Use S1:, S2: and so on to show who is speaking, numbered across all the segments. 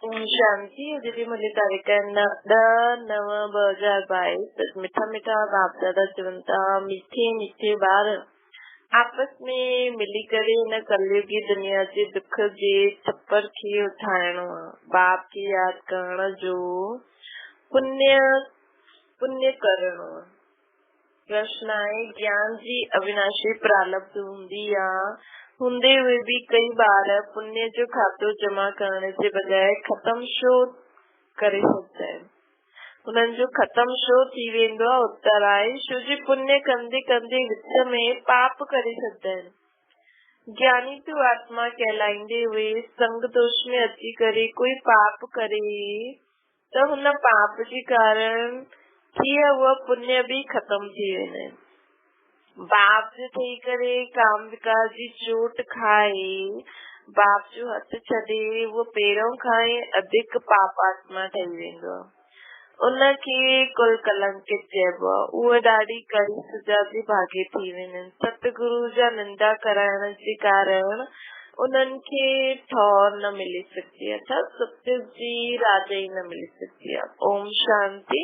S1: اوم شانتي اڄ جي منهنجي تاريخ 10 9 2022 مٺا مٺا باپ دادا چون ٿا مٺي مٺي ٻار آپس ۾ ملي ڪري هن ڪليوگي دنيا جي دک جي ڇپر کي اٺائڻو آ باپ کي ياد ڪرڻ جو پني پني ڪرڻو آ پرشن آهي، گيان جي اويناشي پرالبڌ هوندي آ، هوندي هوئي به ڪئي ٻار پڃ جو کاتو جمع ڪرڻ جي بجاء ختم شو ڪري ڇڏدا آهن؟ انهن جو ختم شو ٿي ويندو آ؟ اتر آهي، شو جي پڃ ڪندي ڪندي وچ ۾ پاپ ڪري ڇڏدا آهن. گياني تون آتما ڪهلائيندي هوئي سنگ دوش ۾ اچي ڪري ڪوئي پاپ ڪري ته هن پاپ جي ڪارڻ ٿيء اهو پڃ به ختم ٿي ويندا آهن. باپ جو ٿئي ڪري ڪام وڪار جي چوٽ کائي باپ جو هٿ ڇڏي اهو پهريون کان ئي اڌڪ پاپ آتما ٺهي ويندو آهي. ان کي ڪل ڪلنڪت چئبو آهي. اهي ڏاڍي ڪڙي سزا جي ڀاڳي ٿي ويندا آهن. ستگرو جا نندا ڪرائڻ جي ڪارڻ انهن کي ٺور نه ملي سگهندي آ ڇا ستيوگ جي راجائي نه ملي سگهندي آ اوم شانتي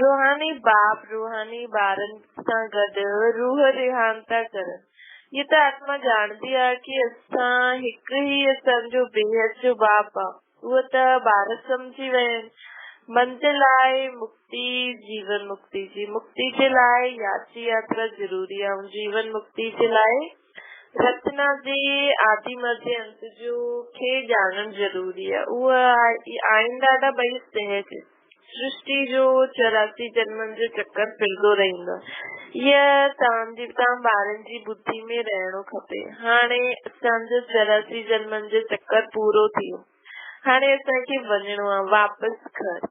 S1: روحاني باپ روحاني ٻارن سان گڏ روح رهان ٿا ڪرن هي ته آتما ڄاڻندي آ ڪي اسان هڪ ئي اسان جو بيحد جو باپ آ اهو ته ٻار سمجهي ويا آهن منزل آهي مڪتي جيون مڪتي جي مڪتي جي لاء ياتري ياترا ضروري آ ۽ جيون مڪتي جي لاء رچنا جي آدي مڌي انت جو کي ڄاڻڻ ضروري آهي. اهي آهن ڏاڍا ٻئي سهج. سرشٽي جو 84 جنمن جو چڪر ڦرندو رهندو آهي. اها توهان جي توهان ٻارن جي ٻڌي ۾ رهڻو کپي. هاڻي اسان جو 84 جنمن جو چڪر پورو ٿيو. هاڻي اسان کي وڃڻو آهي واپس گهر.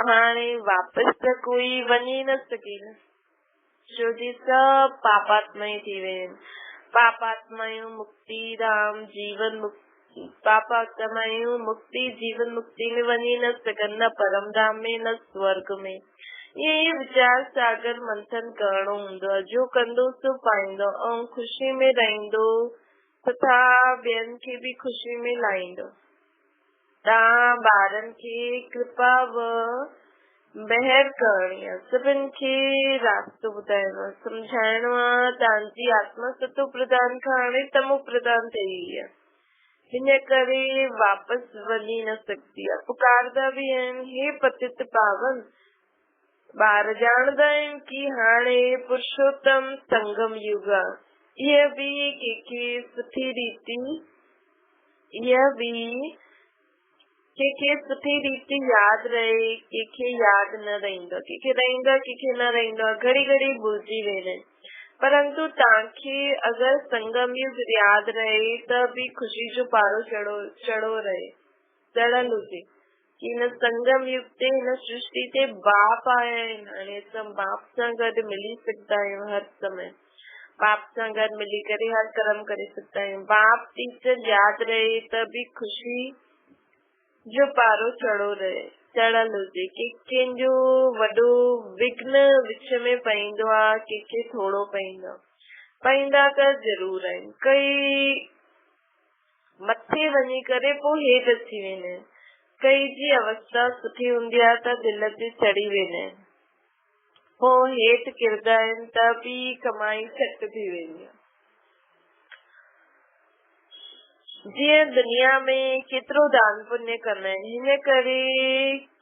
S1: هاڻي واپس ته ڪوئي وڃي نه سگهي نه. ڇو جي سڀ پاپاتمائي ٿي ويا آهن. پاپاتمايون مڪتي ڌام جيون مڪتي پاپاتمايون مڪتي جيون مڪتي ۾ وڃي نه سگهن نه پرم ڌام ۾ نه سورڳ ۾. ائين ئي ويچار ساگر منٿن ڪرڻو هوندو آهي. جو ڪندو سو پائيندو ۽ خوشي ۾ رهندو تٿا ٻين کي به خوشي ۾ لائيندو. توهان ٻارن کي ڪرپا و مهر ڪرڻي آ، سڀن کي راستو ٻڌائڻو آ، سمجهائڻو آ، توهان جي آتما ستو پرڌان کان هاڻي تمو پرڌان ٿي وئي آ، ان ڪري واپس وڃي نه سگهندي آ. پڪاردا به آهن، هي پتت پاون! ٻار ڄاڻندا آهن ڪي هاڻي پرشوتم سنگم يگ آ، اها به ڪنهن کي سٺي ريتي اها به ڪنهن کي سٺي ريت ياد رهي، ڪنهن کي ياد نه رهندو آهي، ڪنهن کي رهندو آهي، ڪنهن کي نه رهندو آهي، گهڙي گهڙي ڀلجي ويندا آهن. پرنتو توهان کي اگر سنگم يگ ياد رهي ته به خوشي جو پارو چڙهو چڙهو رهي، چڙهيل هجي ڪي هن سنگم يگ تي هن سرشٽي تي باپ آيا آهن، هاڻي اسان باپ سان گڏ ملي سگهندا آهيون هر سمي. باپ سان گڏ ملي ڪري هر ڪرم ڪري سگهندا آهيون. باپ ٽيچر ياد رهي ته به خوشي جو پارو چڙهو رهي، چڙهيل هجي. ڪي ڪنهن جو وڏو وگهن وچ ۾ پئيندو آ، ڪي کي ٿورو پئيندو آ. پئيندا ته ضرور آهن. ڪئي مٿي وڃي ڪري پوء هيٺ اچي ويندا آهن. ڪئي جي اوستا سٺي هوندي آ ته دل تي چڙهي ويندا آهن. پوء هيٺ ڪرندا آهن ته به ڪمائي گهٽ ٿي ويندي آهي. جيئن دنيا ۾ ڪيترو دان پڃ ڪندا آهن، هن ڪري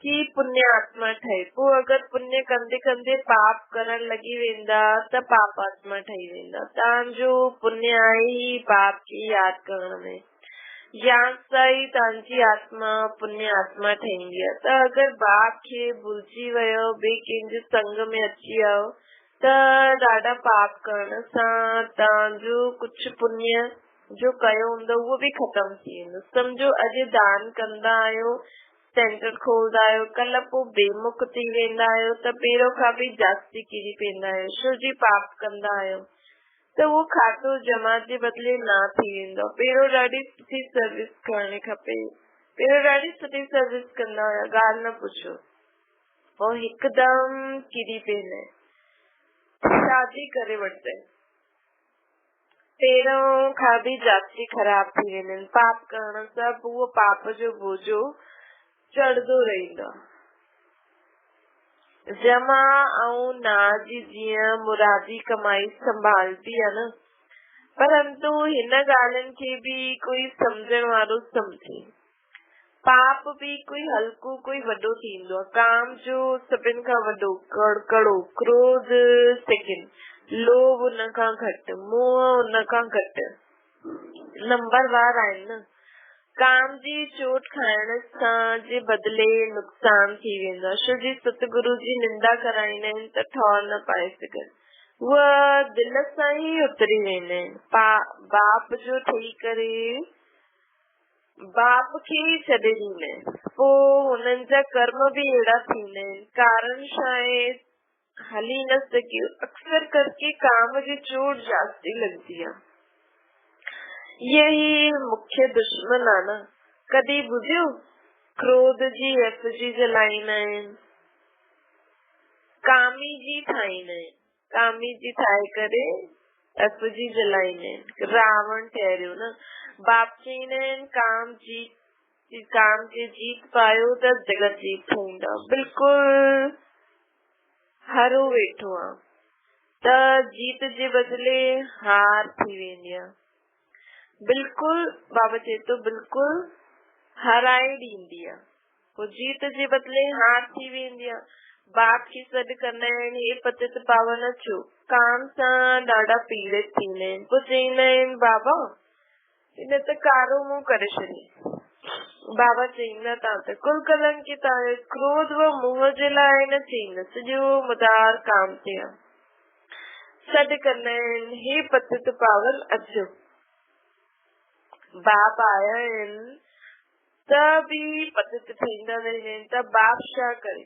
S1: ڪي پڃ آتما ٺهي. پوء اگر پڃ ڪندي ڪندي پاپ ڪرڻ لڳي ويندا ته پاپ آتما ٺهي ويندا. تان جو پڃ آهي ئي پاپ کي ياد ڪرڻ ۾. ياد سان ئي توهان جي آتما پڃ آتما ٺهيندي آهي ته اگر باپ کي ڀلجي ويو ٻئي ڪنهن جي سنگ ۾ اچي ويو ته ڏاڍا پاپ ڪرڻ سان توهان جو ڪجهه پڃ جو ڪيو هوندو اهو به ختم ٿي ويندو. سمجهو اڄ دان ڪندا آهيو سينٽر کولدا آهيو ڪلهه پوء بيمک ٿي ويندا آهيو ته پهريون کان به جاستي ڪري پيندا آهيو ڇو جي پاپ ڪندا آهيو. ته اهو کاتو جمع جي بدلي نه ٿي ويندو. پهريون ڏاڍي سٺي سروس ڪرڻي کپي. پهريون ڏاڍي سٺي سروس ڪندا هيا، ڳالهه نه پڇو. پوء هڪدم ڪري پيندا آهن. شادي ڪري وٺندا آهن. پهريون کان به جاستي خراب ٿي ويندا آهن. پاپ ڪرڻ سان اهو پاپ جو بوجو चढ़ंदो रहंदो आहे। जमा ऐं ना जी जीअं मुरादी कमाई संभालबी आहे न, परंतु हिन ॻाल्हियुनि खे बि कोई सम्झण वारो सम्झे। पाप बि कोई हल्को कोई वॾो थींदो आहे। काम जो सभिनि खां वॾो कड़ो क्रोध सेकंड, लोभ उन खां घटि, मोह उन खां घटि, नंबर वार आहिनि न। काम जी चोट खाइण सां जे बदिले नुक़सान थी वेंदो आहे। छो जी सतगुरु जी निंदा कराईंदा आहिनि त ठौर न पाए सघनि, उहा दिलि सां ई उतरी वेंदा आहिनि। बाप जो ठही करे बाप खे ई छॾे ॾींदा आहिनि, पोइ हुननि जा कर्म बि अहिड़ा थींदा आहिनि। कारण छा आहे, हली न सघियो। अक्सर करके काम जी चोट जास्ती लॻंदी आहे। इहे ई मुख्य दुश्मन आहे न। कॾहिं ॿुधियो क्रोध जी एफजी जलाईंदा आहिनि, कामी जी ठाहींदा आहिनि, कामी जी ठाहे करे एफजी जलाईंदा आहिनि। रावण ठहिरियो न। बाप चईंदा आहिनि काम जे जीत पायो त जगत जीत ठहींदो। बिल्कुलु हरो वेठो आहे त जीत जे बदिले हार थी वेंदी आहे। बिल्कुलु बाबा चए थो बिल्कुलु हराए ॾींदी आहे, पोइ जीत जे बदिले हार थी वेंदी आहे। बाप खे सॾु कंदा आहिनि, हे पतित पावन अचो। काम सां ॾाढा पीड़ित थींदा आहिनि। पोइ चईंदा आहिनि बाबा हिन त कारो मुंहुं करे छॾियो। बाबा चईंदा तव्हां त कुल कलंकित आहियो, क्रोध व मोह जे लाइ न चईंदा, सॼो मदार काम ते आहे। सॾु कंदा आहिनि, हे पतित पावन अचो। बाप आया आहिनि त बि पतित थींदा वेंदा आहिनि, त बाप छा करे?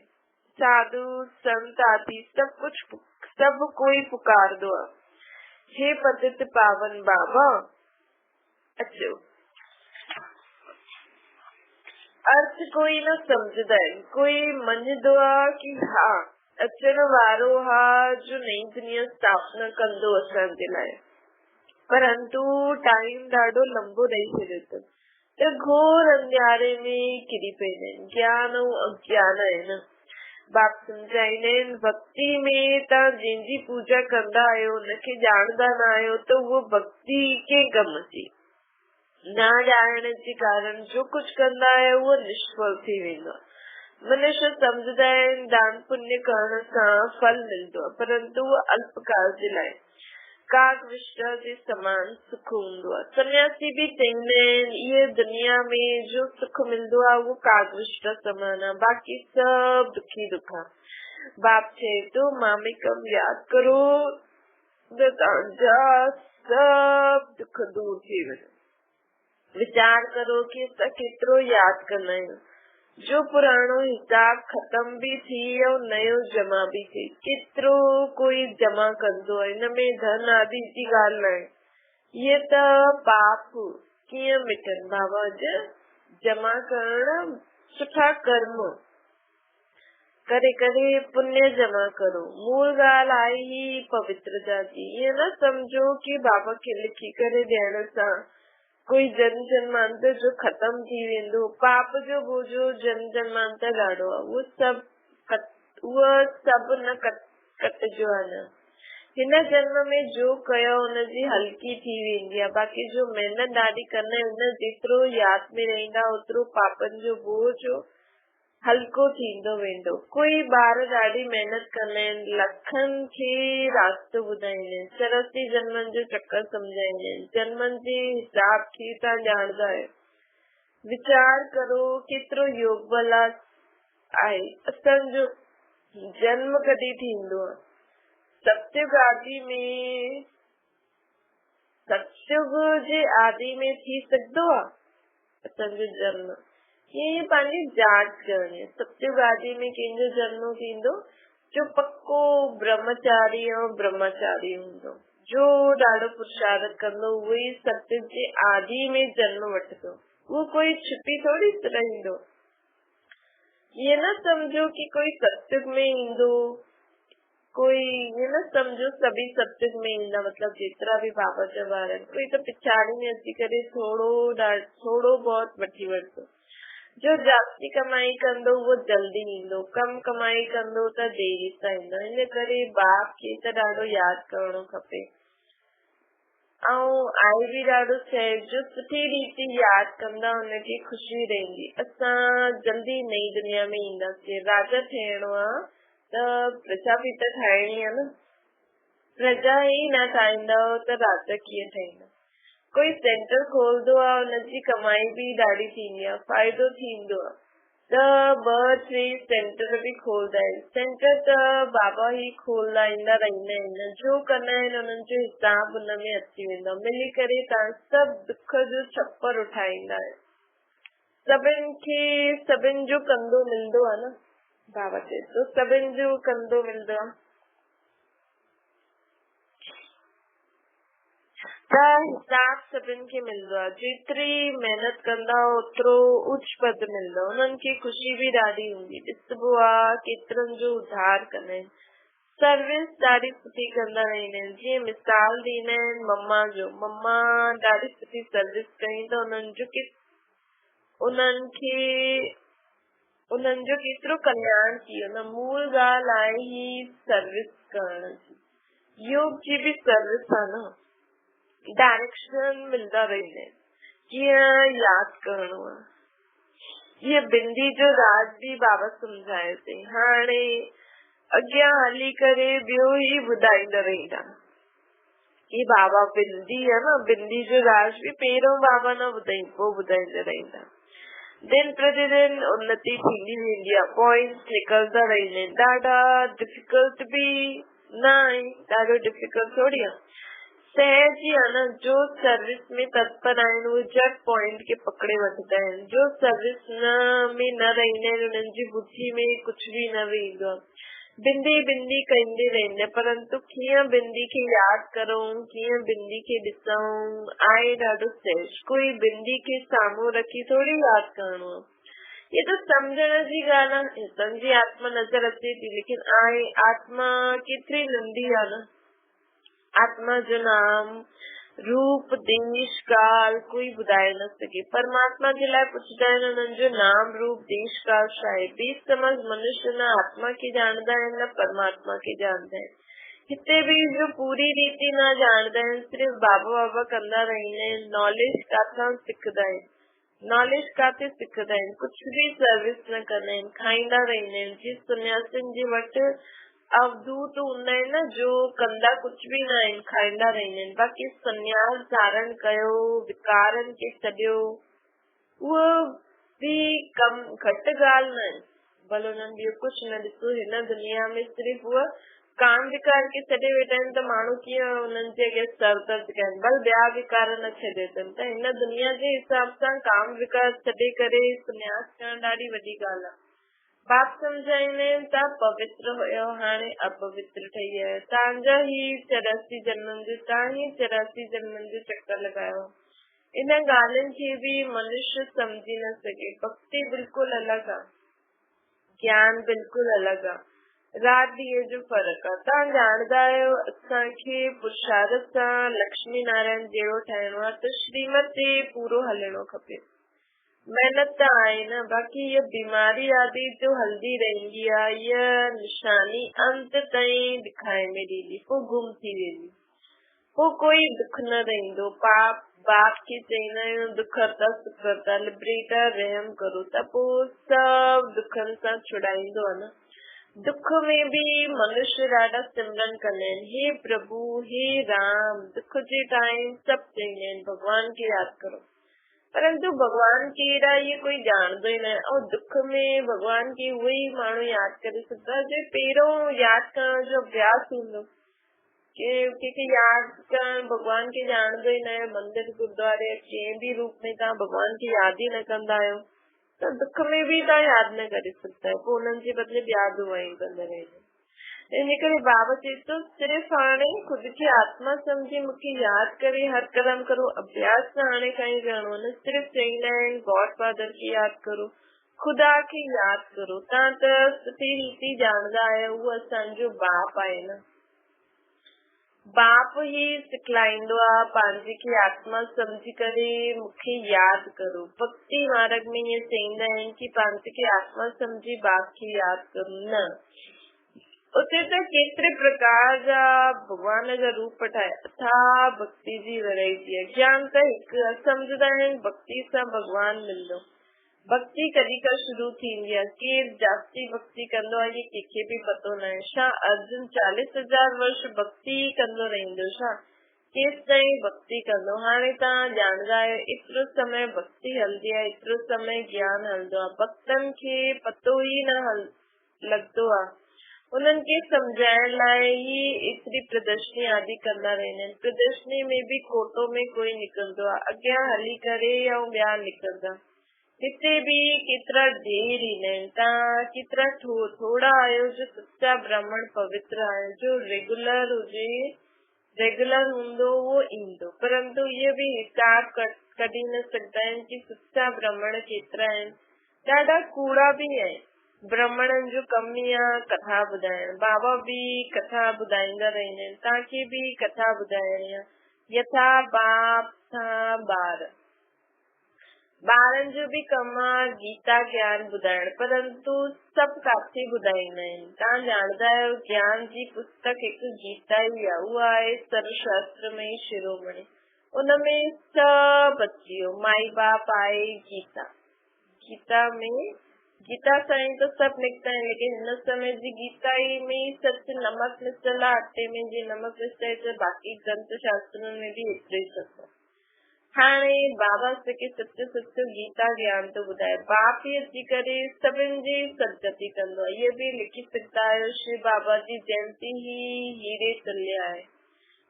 S1: साधु संत आदि सभु कुझु सभु कोई पुकारंदो आहे, हे पतित पावन बाबा अचो। अर्थ कोई न सम्झंदा आहिनि, कोई मञींदो आहे की हा अचण वारो आहे जो नई दुनिया स्थापना कंदो असांजे लाइ, परंतु टाइम ॾाढो लंबो ॾेई छॾियो अथनि त घोर अंधियारे में किरी पवंदा आहिनि। ज्ञान ऐं अज्ञान आहे न। बाप सम्झाईंदा आहिनि भक्ति में तव्हां जंहिंजी पूजा कंदा आहियो हुनखे ॼाणंदा न आहियो त उहो भक्ति कंहिं कम जी न ॼाणण जे कारण जो कुझु कंदा आहियो उहो निष्फल थी वेंदो आहे। मनुष्य सम्झंदा आहिनि दान पुण्य करण सां फल मिलंदो आहे, परंतु उहो अल्पकाल जे लाइ काक विष्ठा जे समान सुख हूंदो आहे। सन्यासी बि चईंदा आहिनि इहे दुनिया में जो सुख मिलंदो आहे उहो काक विष्ठा समान आहे, बाक़ी सभु दुखी दुख आहे। बाप चए थो मामेकम यादि करो त तव्हांजा सभु दुख दूर थी वञनि। वीचार करो की असां केतिरो यादि कंदा आहियूं, जो पुराणो हिसाब ख़तम बि थी ऐं नयो जमा बि थिए। केतिरो कोई जमा कंदो आहे, हिन में धन आदि जी ॻाल्हि न आहे। इहे त पाप कीअं मिटनि? बाबा अॼु जमा करण सुठा कर्म करे करे पुण्य जमा करो। मूल ॻाल्हि आहे ई पवित्रता जी। ईअं न सम्झो की बाबा खे लिखी करे ॾियण सां कोई जन्म जन्मांतर जो ख़तम थी वेंदो। पाप जो बोझो जन्म जन्मांतर ॾाढो आहे, उहो सभु न कटिजो आहे न। हिन जन्म में जो कयो हुनजी हल्की थी वेंदी आहे, बाक़ी जो महिनत ॾाढी कंदा आहिनि जेतिरो यादि में रहंदा ओतिरो पापनि जो बोझो हल्को थींदो वेंदो। कोई ॿार ॾाढी महिनत कंदा आहिनि, लखनि खे रास्तो ॿुधाईंदा आहिनि, 84 जन्मनि जो चक्कर सम्झाईंदा आहिनि, जन्मनि जे हिसाब खे तव्हां ॼाणंदा आहियो। वीचार करो केतिरो योग बल आहे। असांजो जन्म कॾहिं थींदो आहे? सतयुग आदि में, सतयुग जे आदि में थी सघंदो आहे असांजो जन्म? ईअं पंहिंजी जांच करणी आहे। सतयुग आदि में कंहिंजो जन्म थींदो? जो पको ब्रह्मचारी ऐं ब्रह्मचारी हूंदो, जो ॾाढो पुरुषार्थ कंदो, उहो ई सतयुग जे आदि में जन्म वठंदो। उहो कोई छुपी थोरी रहंदो। ईअं न सम्झो की कोई सतयुग में ईंदो, कोई ईअं न सम्झो सभई सतयुग में ईंदा, मतिलबु जेतिरा बि बाबा जा ॿार आहिनि, कोई त पिछाड़ी में अची करे थोरो बहुत वठी वठंदो। جو جاستي ڪمائي ڪندو اهو جلدي ايندو، ڪم ڪمائي ڪندو ته ديري سان ايندو. ان ڪري باپ کي ته ڏاڍو ياد ڪرڻو کپي. ۽ آهي به ڏاڍو سهج جو سٺي ريت ياد ڪندا ان کي خوشي رهندي. اسان جلدي نئين دنيا ۾ اينداسين. راجا ٺهڻو آ ته پرجا به ته ٺاهڻي آ نه. پرجا ئي نه ٺاهيندؤ ته راجا ڪيئن ٺهيندو؟ ڪوئي سينٽر کولندو آ ان جي ڪمائي به ڏاڍي ٿيندي آ، فائدو ٿيندو آ ته ٻه ٽي سينٽر به کولندا آهن. سينٽر ته بابا ئي کولائيندا رهندا آهن، جو ڪندا آهن انهن جو حساب ان ۾ اچي ويندو آ. ملي ڪري توهان سڀ دک جو ڇپر اٺائيندا آهيو. سڀن کي سڀن جو ڪندو ملندو آ نه. بابا چئي ٿو سڀن جو ڪندو ملندو آ. ته حساب سڀن کي ملندو آهي. جيتري محنت ڪندا اوترو اوچ پد ملندو. انهن کي خوشي به ڏاڍي هوندي. ڏسبو آ ڪيترن جو اڌار ڪندا آهن. سروس ڏاڍي سٺي ڪندا رهندا آهن. جيئن مثال ڏيندا آهن مما جو. مما ڏاڍي سٺي سروس ڪئي ته انهن جو انهن کي انهن جو ڪيترو ڪلياڻ ٿي ويو نه. مول ڳالهه آهي هي سروس ڪرڻ جي. يوگ جي به سروس آ نه. ڊائريڪشن ملندا رهندا آهن ڪيئن ياد ڪرڻو آ. هيء بندي جو راز به بابا سمجهايو اٿئي. هاڻي اڳيان هلي ڪري ٻيو ئي ٻڌائيندا رهندا. هي بابا بندي آ نه، بندي جو راز به پهريون بابا نه ٻڌائين پوء ٻڌائيندا رهندا. دن پرتي دن انتي ٿيندي ويندي آ، پوائنٽس نڪرندا رهندا آهن. ڏاڍا ڊفيڪلٽ به نه آهن، ڏاڍو ڊفيڪلٽ ٿوري آ. سهج ئي آ نه، جو سروس ۾ تتپر آهن اهي جهٽ پوائنٽ کي پڪڙي وٺندا آهن، جو سروس نه ۾ نه رهندا آهن انهن جي ٻڌي ۾ ڪجهه به نه ويندو آ. بندي بندي ڪندي رهندي پرنتو ڪيئن بندي کي ياد ڪرون، ڪيئن بندي کي ڏسون، آهي ڏاڍو سهج، ڪوئي بندي کي سامهون رکي ٿوري ياد ڪرڻو آهي. هي ته سمجهڻ جي ڳالهه آهي. هتان جي آتما نظر اچي ٿي ليڪن آهي آتما ڪيتري ننڍي آهي نه. آتما جو نام، روپ، ديش، ڪال ڪوئي ٻڌائي نه سگهي. پرماتما جي لاء پڇندا آهن انهن جو نام، روپ، ديش، ڪال ڇا آهي؟ بي سمجھ منشي نه آتما کي ڄاڻندا آهن نه پرماتما کي ڄاڻندا آهن. هتي به جو پوري ريتي نه ڄاڻندا آهن صرف بابا بابا ڪندا رهندا آهن ناليج ڪاٿان سکندا آهن؟ ناليج ڪاٿي سکندا آهن؟ ڪجهه به سروس نه ڪندا آهن، کائيندا رهندا آهن. جي سنياسين جي وٽ اوڌوت هوندا آهن نه جو ڪندا ڪجهه به نه آهن، کائيندا رهندا آهن. باقي سنياس ڌارڻ ڪيو، وڪارن کي ڇڏيو، اهو به ڪم گهٽ ڳالهه نه آهي. ڀل انهن ٻيو ڪجهه نه ڏسو، هن دنيا ۾ صرف هوء ڪام وڪار کي ڇڏي ويٺا آهن ته ماڻهو ڪيئن انهن جي اڳيان سر ٿا جهڪائين، ڀل ٻيا وڪار نه ڇڏيا اٿن ته هن دنيا جي حساب سان ڪام وڪار ڇڏي ڪري سنياس ڪرڻ ڏاڍي وڏي ڳالهه آهي. باپ سمجهائيندا آهن توهان پوتر هيؤ هاڻي اپوتر ٺهي ويا آهيو، توهان جا هي 84 جنمن جو توهان هي 84 جنمن جو چڪر لڳايو آهي. انهن ڳالهين کي به منشي سمجهي نه سگهي. ڀڳتي بلڪل الڳ آ. گيان بلڪل الڳ آ. رات ڏينهن جو فرق آ. توهان ڄاڻندا آهيو اسان کي پرشارٿ سان لڪشمي نارائڻ جهڙو ٺاهڻو آ ته شريمت تي پورو هلڻو کپي. محنت ته آهي نه باقي هيء بيماري آدي جو هلندي رهندي آ هيء نشاني انت تائين ڏکائي ۾ ڏيندي پوء گم ٿي ويندي. پوء ڪوئي دک نه رهندو. پاپ باپ کي چئيندا آهيون دک هرتا سک هرتا لبريٽر رحم ڪرو ته پوء سڀ دکن سان ڇڙائيندو آهي نه. دک ۾ به منشي ڏاڍا سمرن ڪندا آهن هي پرڀو هي رام دک جي ٽائيم سڀ چئيندا آهن ڀڳوان کي ياد ڪرو پرنتو ڀڳوان ڪير آهي اهو ڪوئي ڄاڻندو ئي ناهي ۽ دک ۾ ڀڳوان کي اهو ئي ماڻهو ياد ڪري سگهندو آهي جي پهريون ياد ڪرڻ جو اڀياس هوندو. ڪنهن کي ياد ڪرڻ ڀڳوان کي ڄاڻندو ئي ناهي، مندر گردواري يا ڪنهن به روپ ۾ توهان ڀڳوان کي ياد ئي نه ڪندا آهيو ته دک ۾ به توهان ياد نه ڪري سگهندا آهيو، پوء انهن جي بدلي ٻيا دعائون ڪندا رهندا. ان ڪري بابا چئي ٿو صرف هاڻي خود کي آتما سمجهي مون کي ياد ڪري هر قدم ڪرو، اڀياس ته هاڻي کان ئي ڪرڻو آهي نه، صرف چئيندا آهن گاڊ فادر کي ياد ڪرو، خدا کي ياد ڪرو، توهان ته سٺي ريتي ڄاڻندا آهيو اهو اسان جو باپ آهي نه. बाप ई सिखलाईंदो आहे पंहिंजे खे आत्मा सम्झी करे मूंखे यादि करो। भक्ति मार्ग में ईअं चईंदा आहिनि की पंहिंजे खे आत्मा सम्झी बाप खे यादि करो। न, उते त केतिरे प्रकार जा भॻवान जा रूप ठाहे अथा भक्ति जी वैरायटी आहे। ज्ञान त हिकु सम्झंदा आहिनि, भक्ति सां भॻवान मिलंदो। भक्ति कॾहिं खां शुरू थींदी आहे? केरु जास्ती भक्ति कंदो आहे इहो कंहिंखे बि पतो न आहे। छा अर्जुन 40,000 वर्ष भक्ति कंदो रहींदो? छा केसि ताईं भक्ति कंदो? हाणे तव्हां ॼाणंदा आहियो, एतिरो समय भक्ति हलंदी आहे, एतिरो समय ज्ञान हलंदो आहे। भक्तनि खे पतो ई न लॻंदो आहे, उन्हनि खे सम्झाइण लाइ ई एतिरी प्रदर्शनी आदि कंदा रहंदा आहिनि। प्रदर्शनी में बि कोटो में कोई निकिरंदो आहे, अॻियां हली करे ऐं ॿिया निकिरंदा। हिते बि केतिरा ढेर ईंदा आहिनि। तव्हां केतिरा थोरा आहियो जो सच्चा ब्राह्मण पवित्र आहियो, जो रेगुलर हुजे, रेगुलर हूंदो उहो ईंदो। परंतु इहो बि हिसाब कढी न सघंदा आहिनि की सच्चा ब्राह्मण केतिरा आहिनि। ॾाढा कूड़ा बि आहिनि। ब्राह्मणनि जो कमु ई आहे कथा ॿुधाइण। बाबा बि कथा ॿुधाईंदा रहंदा आहिनि, तव्हांखे बि कथा ॿुधाइणी आहे। यथा बाप था ॿार, ॿारनि जो बि कमु आहे गीता ज्ञान ॿुधाइण, परंतु सभु काथे ॿुधाईंदा आहिनि। तव्हां ॼाणंदा आहियो ज्ञान जी पुस्तक हिकु गीता ई आहे, उहा आहे सर्वशास्त्र में शिरोमणि, उन में सभु अची वियो। माई बाप आहे गीता, गीता में गीता सां ई त सभु निकिता आहिनि, लेकिन हिन समय जी गीता ई में ई सच नमक मिसियल आहे, आटे में जीअं नमक मिसियल त बाक़ी ग्रंथ शास्त्रनि में बि एतिरो ई सच आहे। हाणे बाबा असांखे सचो सचो गीता ज्ञान थो ॿुधाए। बाप ई अची करे सभिनि जी सदगति कंदो आहे। इहो बि लिखी सघंदा आहियो, शिव बाबा जी जयंती ई हीरे तुल्य आहे,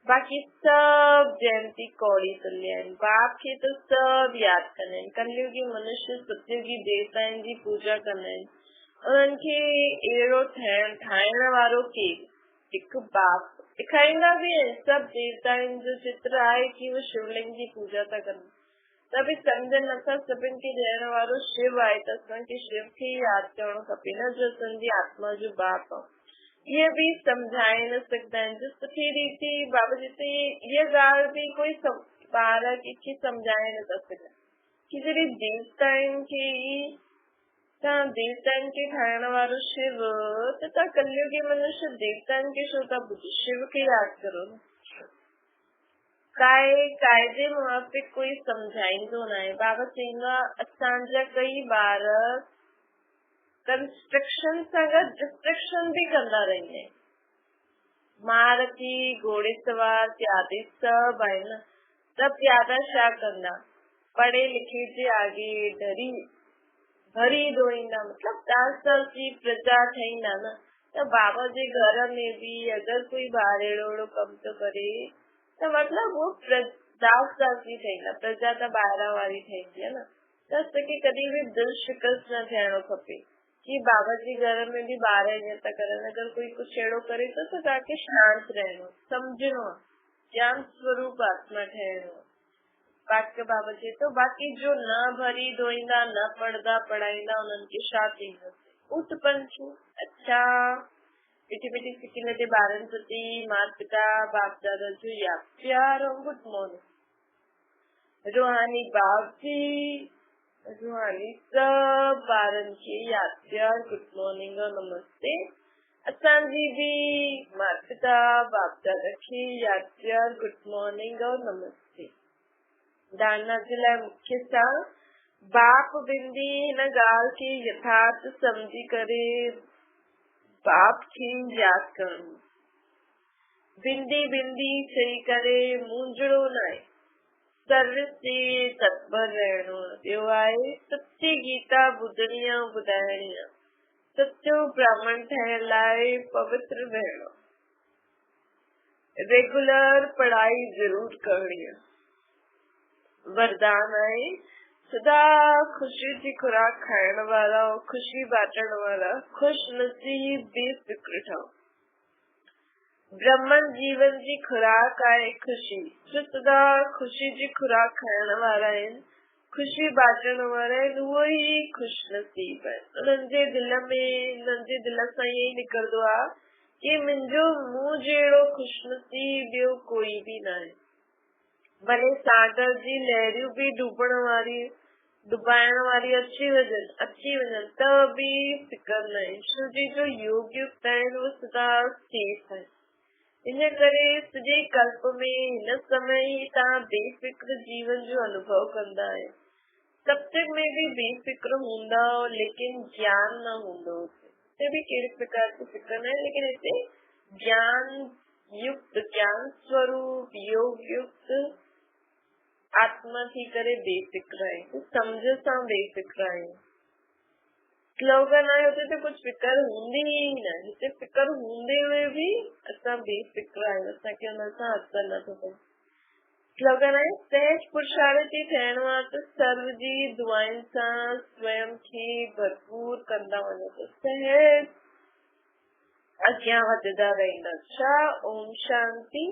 S1: बाक़ी सभु जयंती कौड़ी तुल्य आहिनि। बाप खे त सभु यादि कंदा आहिनि। कलयुगी मनुष्य सतयुगी देवताउनि जी पूजा कंदा आहिनि, उन्हनि खे अहिड़ो ठाहिण वारो केरु? हिकु बाप। ॾेखारींदा बि आहिनि, सभु देवताउनि जो चित्र आहे की उहे शिवलिंग जी पूजा था कनि, त बि सम्झनि नथा। सभिनि खे ॾियण वारो शिव आहे, त असांखे शिव खे ई यादि करणो खपे न, जो असांजी आत्मा जो बाप आहे। इहे बि सम्झाए न सघंदा आहिनि। जो सुठी रीति बाबा जी त इहा ॻाल्हि बि कोई ॿार कंहिंखे सम्झाए नथा सघनि की जॾहिं देवताउनि खे ई तव्हां देवताउनि खे ठाहिण वारो शिव, त तव्हां कलयुगी मनुष्य देवताउनि खे छो था ॿुधो? शिव खे यादि करो न। काए क़ाइदे मुआफ़िक़ कोई सम्झाईंदो न आहे। बाबा चईंदो आहे असांजा कई ॿार कंस्ट्रक्शन सां गॾु डिस्ट्रक्शन बि कंदा रहंदा आहिनि। महारथी, घोड़ेसवार, प्यादे सभु आहिनि, त प्यादा छा कंदा? पढ़े लिखे जे आगे डरी भरी धोईंदा, मतिलबु दास दास जी प्रजा ठाहींदा न। त बाबा जे घर में बि अगरि कोई ॿार अहिड़ो अहिड़ो कमु थो करे त मतिलबु उहो दास दास जी ठाहींदा, प्रजा त ॿाहिरां वारी ठाहींदी आहे न। त असांखे कॾहिं बि दिलि शिकस्त न थियणो खपे की बाबा जे घर में बि ॿार ईअं था करनि। अगरि कोई कुझु अहिड़ो करे थो त तव्हांखे शांत रहणो, सम्झणो आहे, ज्ञान स्वरूप आत्मा ठहिणो आहे। बाक़ी बाबा चए थो बाक़ी जो न भरी धोईंदा, न पढ़ंदा पढ़ाईंदा, उन्हनि खे छा चईंदासीं? ऊठ पंछी। अच्छा, मिठी मिठी सिकिन ते ॿारनि प्रति माता पिता बाप दादा जो यादि प्यार ऐं गुड मॉर्निंग। रूहानी बाप जी, रूहानी सभु ॿारनि खे यादि प्यार, गुड मॉर्निंग ऐं नमस्ते। असांजी बि माता पिता बाप दादा खे यादि प्यार, गुड मॉर्निंग ऐं नमस्ते। धारणा जे लाइ मुख्य सां बाप बिंदी हिन ॻाल्हि खे यथार्थ सम्झी करे बाप खे यादि करणो। बिंदी बिंदी चई करे मूंझणो न आहे, सर्विस ते तत्पर रहणो। ॿियो आहे सच्ची गीता ॿुधणी ऐं ॿुधाइणी आहे। सचो ब्राह्मण ठहिण लाइ पवित्र रहणो। रेगुलर पढ़ाई ज़रूर करणी आहे। वरदान आहे सदा ख़ुशी जी खुराक खाइण वारा ऐं ख़ुशी बांटण वारा, ख़ुश नसीब बेफ़िक्र ठहो। ब्राह्मण जीवन जी खुराक आहे ख़ुशी, जो सदा ख़ुशी जी खुराक खाइण वारा आहिनि, ख़ुशी बांटण वारा आहिनि, उहो ई ख़ुश नसीब आहिनि। उन्हनि जे दिलि में, उन्हनि जे दिलि सां ईअं ई निकिरंदो आहे ڪه منهنجو مون جهڙو خوشنصيب ٻيو ڪوئي به ناهي. ڀلي ساگر جي لهريون به ڊوبڻ واري ڊٻائڻ واري اچي وڃن اچي وڃن ته به فڪر ناهي ڇو جي جو يوگ يڪت آهن اهي سدا سيف آهن. ان ڪري سڄي ڪلپ ۾ هن سمي ئي توهان بي فڪر جيون جو انوڀو ڪندا آهيو. ستيگ ۾ به بي فڪر هوندا ليڪن گيان نه هوندو هتي. هتي به ڪهڙي پرڪار جي فڪر ناهي ليڪن هتي گيان يڪت گيان سوروپ يوگ يڪت آتما ٿي ڪري بي فڪر آهيون سمجھ سان بي فڪر آهيون. سلوگن آهي هتي ته ڪجهه فڪر هوندي ئي نه هتي فڪر هوندي هئي به اسان بي فڪر آهيون اسان کي ان سان اثر نه ٿو پئي. سلوگن آهي سهج پرشارٿي ٿيڻو آهي ته سرو جي دعائن سان سويم کي ڀرپور ڪندا وڃو ته سهج اڳيان وڌندا رهندا. اڇا اوم شانتي.